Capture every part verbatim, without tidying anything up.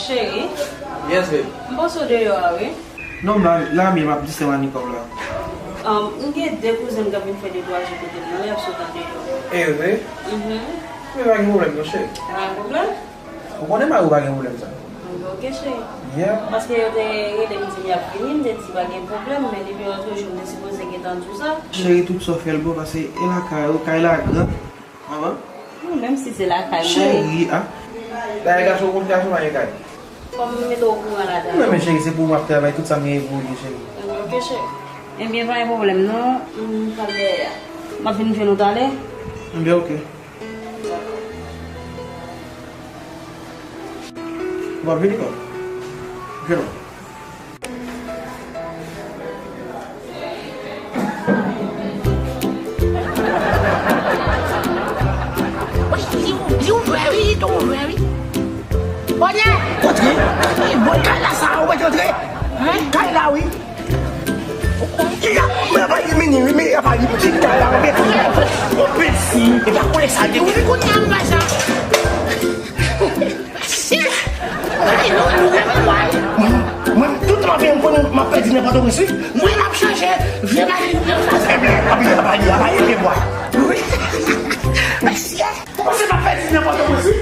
Cheri, yes, babe. M panse w deyò a, wi. Non, m la, la, men m ap distè Manikòm la. Um, m gen de kouzen m k ap vin fè de twa jou kote m nan la, y ap sot andeyò. E vre? Mhm. Men pa gen pwoblèm, non, cheri. Pa gen pwoblèm? Ou konnen mari w pa gen pwoblèm sa. Anben, oke, cheri. Yeah. Paske yo te rele m di m y ap vini, m te di pa gen pwoblèm, men depi lòt jou, m te sipoze gentan di w sa. Cheri, tout sa w fè l bon, paske e lakay ou, kay la gran. Avan? Non, menm si se lakay mwen. Cheri, a. Dayè, gason konn gason pa gen kay. Fò m mete w okouran ladan. Non, men cheri, se pou w ap travay, tout sa m genyen pou ou ye, cheri. Anben, oke, cheri. Ebyen, pa gen pwoblèm, non. M pral dèyè a. M ap vin jwenn ou talè. Anben, oke. Ou ap vini kò? Jwenn ou. You, you very, don't very. Bonè! Antre! Bon, kay la sa, ou mèt antre! Kay la, wi! Mwen pa di mini, wi, men pa di pitit kay la, anpe si. Anpe si. E pa konnen sa, li te konnen kounye a, m pa sa. Shit! Ay, nou, nou gen menm vay. Mwen, mwen, tout tan m ap, m konnen m ap pèdi nan Pòtoprens, wi. Mwen, m ap chache vye machin nan sa. Ebyen, ebyen, ebyen, ebyen, ebyen, bwa. Wi. Mesye, ou panse m ap pèdi nan Pòtoprens, wi?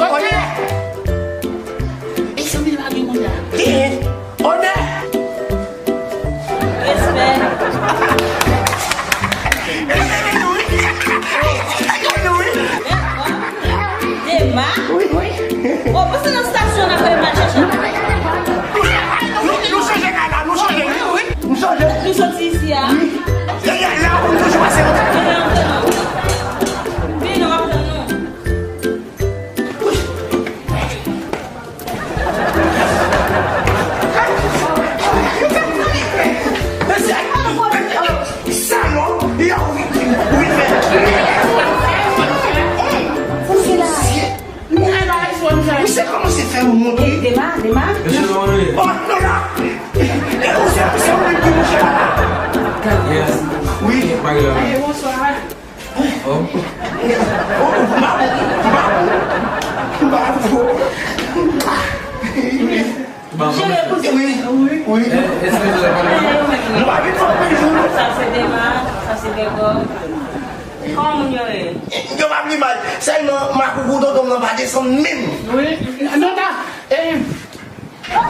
Onè! Mezanmi, pa gen moun la. Gen. Onè! Respè. Dema? Wi, wi. Oh, pase nan stasyon nan, fè mal chèche. Nou, nou chanje kay la, nou chanje. Wi, wi. Nou chanje. Nou soti isi a. Wi. Lè, lè, la, nou toujou pase. Vini, nou ap tann nou. Misye kòmanse fè yon mond, wi. Dema, Dema. Oh, non, la. E ou se, se ou menm ki mouche la, la. Yes. Wi. Marie-Laure. Bonswa. Oh. Oh, m pa bon, m pa bon, m pa bon. Jere kouzen. Wi, wi. Eh, eskize, pardon. Nou pa vin fè anpil jou, non. Sa se Dema, sa se Gregò. Kòman moun yo ye? Yo pa pi mal. Sèlman, makout tonton m nan pa desann menm. Wi. Non, ta, eh, twa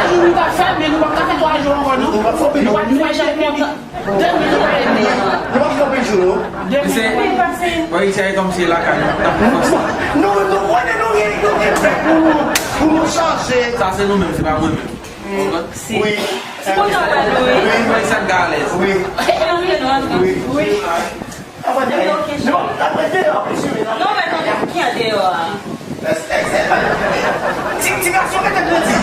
jou nou t ap fè, men nou p ap ka fè twa jou ankò, non. Nou p ap fè anpil jou. Nou p ap fè anpil jou, non. Misye, wè, misye, e kòmsi lakay nou, n ap fè sa. Nou, nou konnen nou gen, nou gen bèk pou nou, pou nou chanje. Sa se nou menm, se pa mwen menm. Ou konprann? Wi. Wi. Wi, sa k alèz. Wi. Wi. Wi. Non, apre deyò, mesye, non. Non, men tande, ki an deyò a? Ti, ti gason gentan grandi.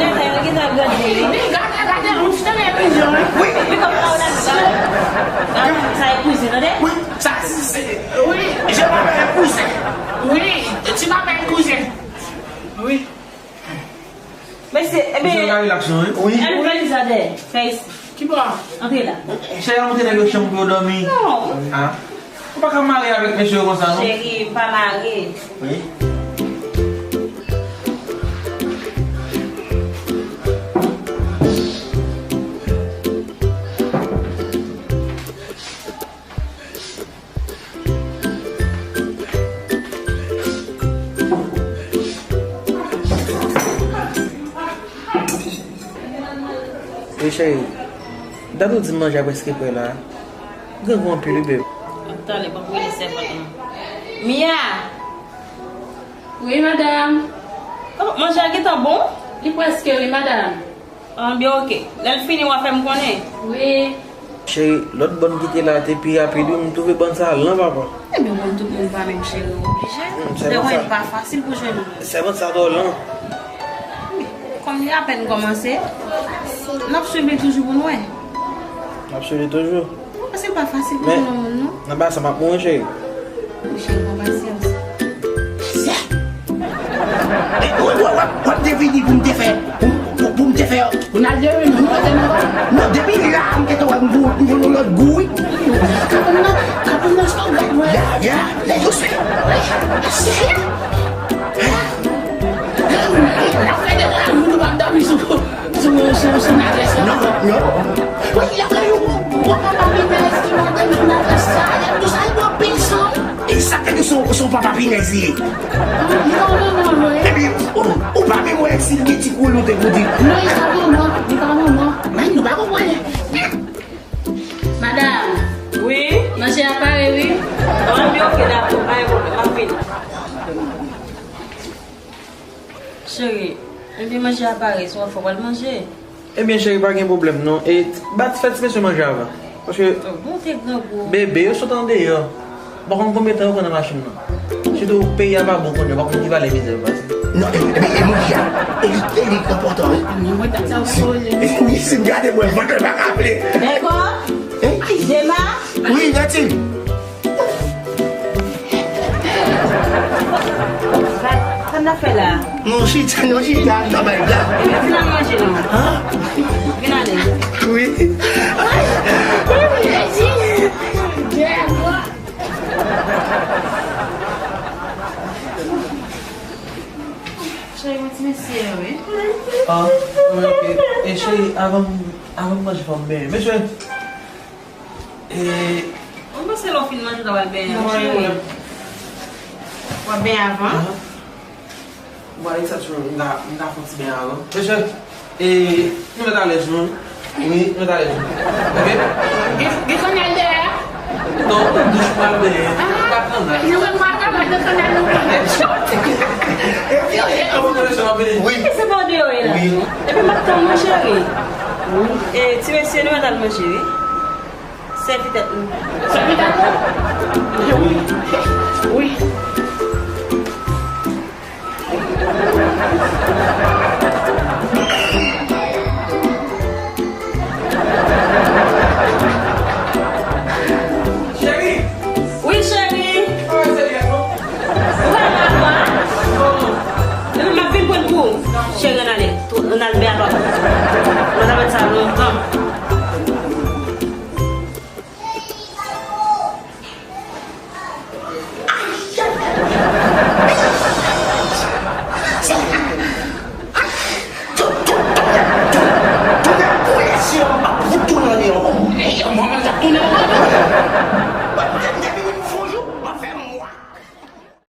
Gentan, li gentan grandi, wi. Gade, gade, yon ti tande yon jan, wi. Wi. Li konn pa w la, sa e kouzin, tande? Wi, sa, se, wi, je m'appelle cousin. Wi, tu m'appelles cousin. Wi. Mesye, ebyen, misye ka relax non, wi. Wi. Ann valiz la dèyè. Fè isi. Ki bò? Antre la. Chè, a montre nèg yo chanm pou yo dòmi. Non. Ah. Ou pa ka mare avèk mesye yo konsa, non? Cheri, m pa mare. Wi. Wi, cheri. Dat ou di m manje a prèske prè la. Grangou anpil, wi, babe. Talè, ban m rele sèvant mwen. Mia! Wi, madanm. Oh, manje a gentan bon? Li prèske, wi, madanm. Anben, oke. Lè l fini, w a fè m konnen. Wi. Cheri, lòt bòn ki te la te pi rapid, wi. M twouve bòn sa lan, papa. Ebyen, bon, tout moun pa menm, cheri, w oblije. Hmm, sèvant sa. Lè w wè li pa fasil pou jwenn moun. Sèvant sa twò lan. Wi. Kòm li apèn kòmanse, n ap swiv li toujou pou n wè. N ap swiv li toujou. Paske l pa fasil pou jwenn yon moun, non. Nan bagay sa, m ap mouri, cheri. Wi, cheri, pran pasyans. Sa. E, w, w, w, w ap te vini pou m te fè, pou, pou, pou m te fè. Pou n al deri, non, non, non, non, depi la, m te wè m pou, pou yon lòt gou, wi. Kapon nan, kapon nan, stop, gad, wè. Ya, ya. Nèg yo sou. Sou. N ap fè de la, nou p ap dòmi sou, sou, sou, sou matrès la. Non, non. Wi, y ap gen yon gwo papa pinèz ki monte nan matrès la. Y ap tou sa, y ap pil san. E sa k fè ke se yon, se yon papa pinèz li ye. Li pa renmen mwen vre. Epi, ou, ou pa menm wè si l gen ti koulou te pou di. Non, li pa renmen mwen, li pa renmen mwen. Men nou pa konprann. Madanm. Wi? Manje a pare, wi. An, ebyen, oke, dakò, pa gen pwoblèm, m ap vini. Cheri, ebyen, manje a pare, si w ap fè, w al manje. Ebyen, cheri, pa gen pwoblèm, non. E, ba, fè ti mesye manje avan. Paske, oh, bon, te grangou. Bebe, yo sot andeyò. M pa konn konbyen tan yo pran nan machin nan. Sitou, peyi a pa bon kounye a, m pa konn ki valè mizè yo pase. Non, e, e, e manje a, e li, e li enpòtan, wi. Ni mwen, tèt sa w kole. Si, si m gade mwen, vant mwen pa ka vle. Dèkò? Hein? Dema? Wi, Natine. Sa n ap fè la? Non, chita, non, chita, travay la. Vin al manje non. Hein? Vin ale. Wi. Cheri, yon ti mesye, wi. Ah, wi, ok. E cheri, avan, avan m manje, fò m benyen. Mesye, e, mwen panse lè w fin manje, w ta pral benyen, cheri. W ap benyen avan? Bon, e sa tou, m ta, m ta fè yon ti benyen avan. Mesye, e, nou mèt alèz nou. Wi, nou mèt alèz nou. Ok? Gen, gen kannal dèyè a? Non, douch pral benyen. Ah, pa kannal. Nou wè m pa ka mete kannal nan mwen. Wi. Se pa deyò e la. Wi. Epi m ap tann mwen, cheri. E, ti mesye, nou mèt al manje, wi. Sèvi tèt nou. Sèvi tèt nou? Wi. Wi.